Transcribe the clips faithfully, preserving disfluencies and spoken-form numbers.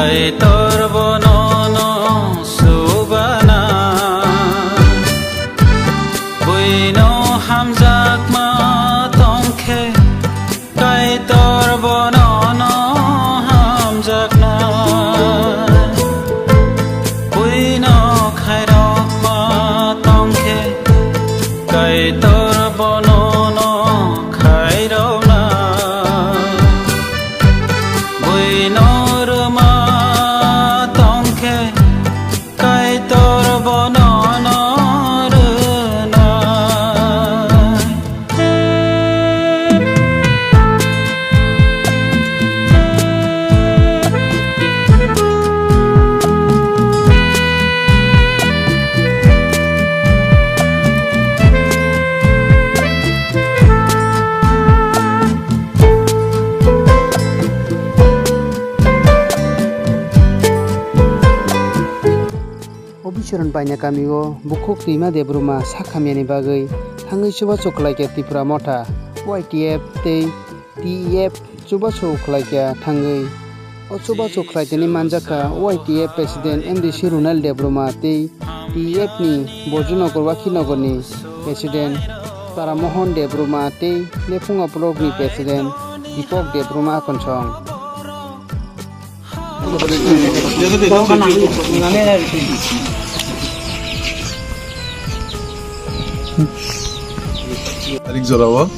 Kaitor bono no subana, buino hamjakma tongkhe, Kaitor bono no hamjakna, buino khairokma tongkhe, Kaitor bono no khairokna. Buino rwma tongkhe, Kaitor bono no rwnai. Obichoron Baina kamio bukhuk Twima Debbarma sak hamyani bagwi thangwi chubachu khlaikha Tipra Motha, Y T F tei T E F chubachu khlaikha thangwi. O chubachu khlaitani manjakha Y T F President M D C Ronald Debbarma tei T E F ni Bojinagar Wakhinogorni President Taramohon Debbarma tei Lephunga Blockni President Deepak Debbarma Akonsong. Tarik jorao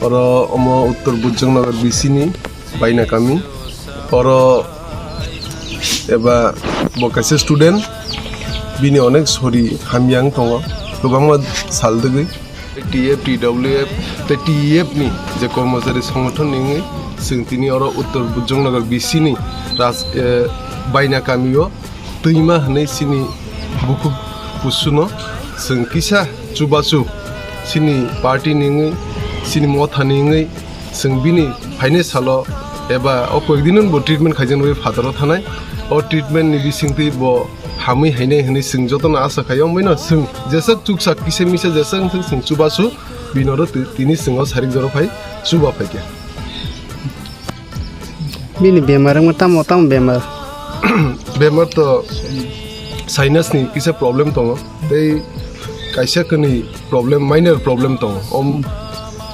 oro omo Uttor Bujongnagar B C ni Baina kami. Oro eba bo kaisa student, bini onek sori hamya wng tongo, kwbangma sal dwgwi. T F, T W F tei T E F ni je kormochari songothon ni wngwi chwng tini oro Uttor Bujongnagar B C ni Ras-, eh, Baina kamio Twima hwnwi chini bukhuk kusuno chwng kisa chubachu chini party ni wngwi, chini motha ni wngwi chwng bini phainai salo eba o koyekdin bo treatment khaijaknai phataro thanai. O treatment ni bisingtwi bo hamwi hainai hwnwi chwng jotono asa khai, omoino chwng jeswk chuksa kisa misa jeswk wngthok chwng chubachu bini oro twi-, tini chwng o sarik jora phai chuba phaikha. Bini bemar wngma tamo tamo bemar? Bemar to sinus ni kisa problem tongo, tei kaisa kwnwi problem, minor problem tongo. Om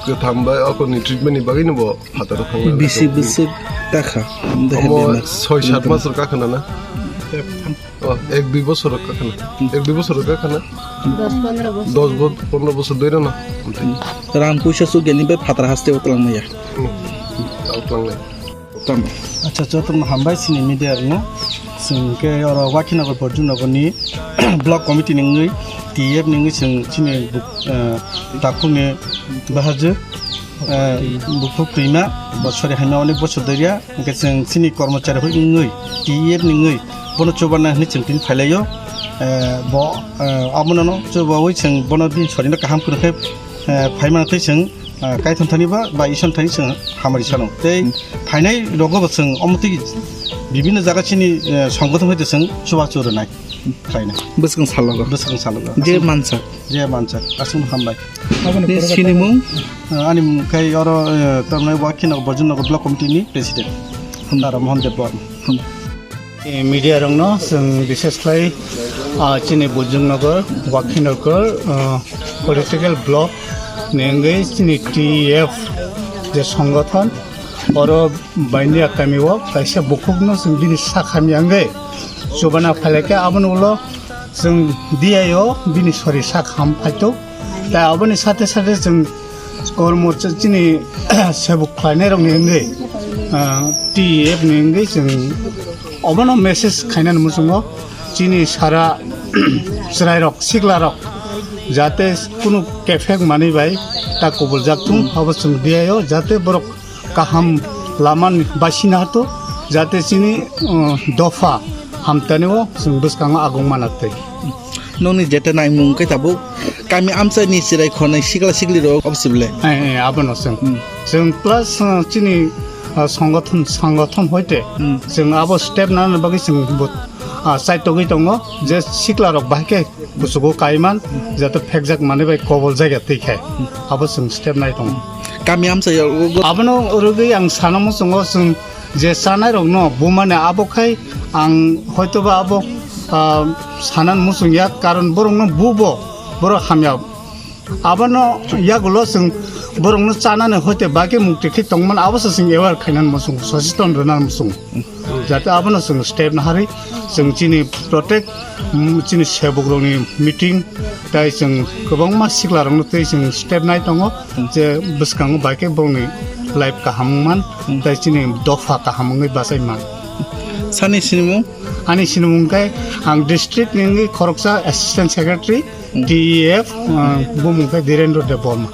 kwtham bai akorni treatment ni bagwi no bo phataro thangna. Bisi bwswk kakha? Omo bemar soi sat mas rok kakha na na. Oh, ek dui bosor rok kakha na. Ek dui bosor rok kakha na. Dos pondro bosor. Dos bo-, pondro bosor doi rana. Rang puisa su geni bai phataro haste o twlang maya. Hmm. O twlang nai. Tam. Acha, jotono hambai chini media rokno. Chwng khe oro Wakhinogor Borjumnogor ni block committee ni wngwi T F ni wngwi chwng chini buk-, eh, takhuk ni bahajwk, eh, bukhuk Twima, bo sori hamya onek bosor doria, hwnkhe chwng chini kormochari hoi wngwi T F ni wngwi bono chubanai hwnwi chwng tini phailaio. Eh, bo, eh, abono no chubaui chwng bono bini sorino kaham kwrwng khe, eh, phaimana tei chwng ah, kaithon thani ba, ba ison thani chwng hamari sano. Tei phainai rogo bo chwng omo twi bibinno jaga chini, eh, songothon hoite chwng chubachu rwnai khlainai. Bwskang salogo. Bwskang salogo. Je mansak. Je mansak. Aswk hambai. Aboni pore sinimung? Ah, ani mung khai oro, eh, tamnai Wakhinogor Borjumnogor Block Committee ni President. Tara Mohan Debbarma. Hmm. Eh, media rokno chwng bishes khlai, ah, chini Bujongnagar Wakhinogor, ah, political block ni wngwi chini T E F je songothon, oro Baina kamio kaisa bukhukno chwng bini sak hamya wngwi chubana phailai khe, aboni ulo chwng D I O bini sori sak ham phaito. Tai aboni sate sate chwng kormo ch-, chini sebuk khlainai rokni wngwi, ah, T E F ni wngwi chwng obono message khainani muchungo chini sara chwrairok, siklarok jate kunu kefek manwi bai ta kubuljak thung, abo chwng D I O jate borok kaham lamani basina hato, jate chini, uh, dopha hamtani o chwng bwskango agong manaktwi. Nokni jeta naimung khe tabuk kami amchaini chwrai khornai sikla sikli rok obsi bwle. Eh, eh, abono chwng. Hmm. Chwng plus, uh, chini, uh, songothon, songothon hoite, hmm, chwng abo step nana bagwi chwng bo, uh, chaitogwi tongo je sikla rok bahai khe kuchugo kaiman, jate phekjak manwi bai kobol jaga twi khe, abo chwng step nai tongo. Kami amsa ya, o, o. Abono rwgwi ang sana muchungo chwng je chanai rokno bumani abo khai ang hoitoba abo, ah, sanan muchung ya, karon borokno bubo borok hamya. Abono yagulo chwng borokno chanani hoite bagwi mukti khe tongmani abo se chwng aware khainan muchung, socheton rwnan muchung. Jate abono chwng step naharwi chwng chini protect, mm, chini sebukrokni meeting tai chwng kwbangma siklarokno tei chwng step nai tongo je bwskango bai khe borokni life kaham wngman tai chini dopha kaham wngwi bachai man. Sani sinimung? Ani sinimung khe ang district ni wngwi khoroksa assistant secretary, T E F, ah, bumung khe Dhirendra Debbarma.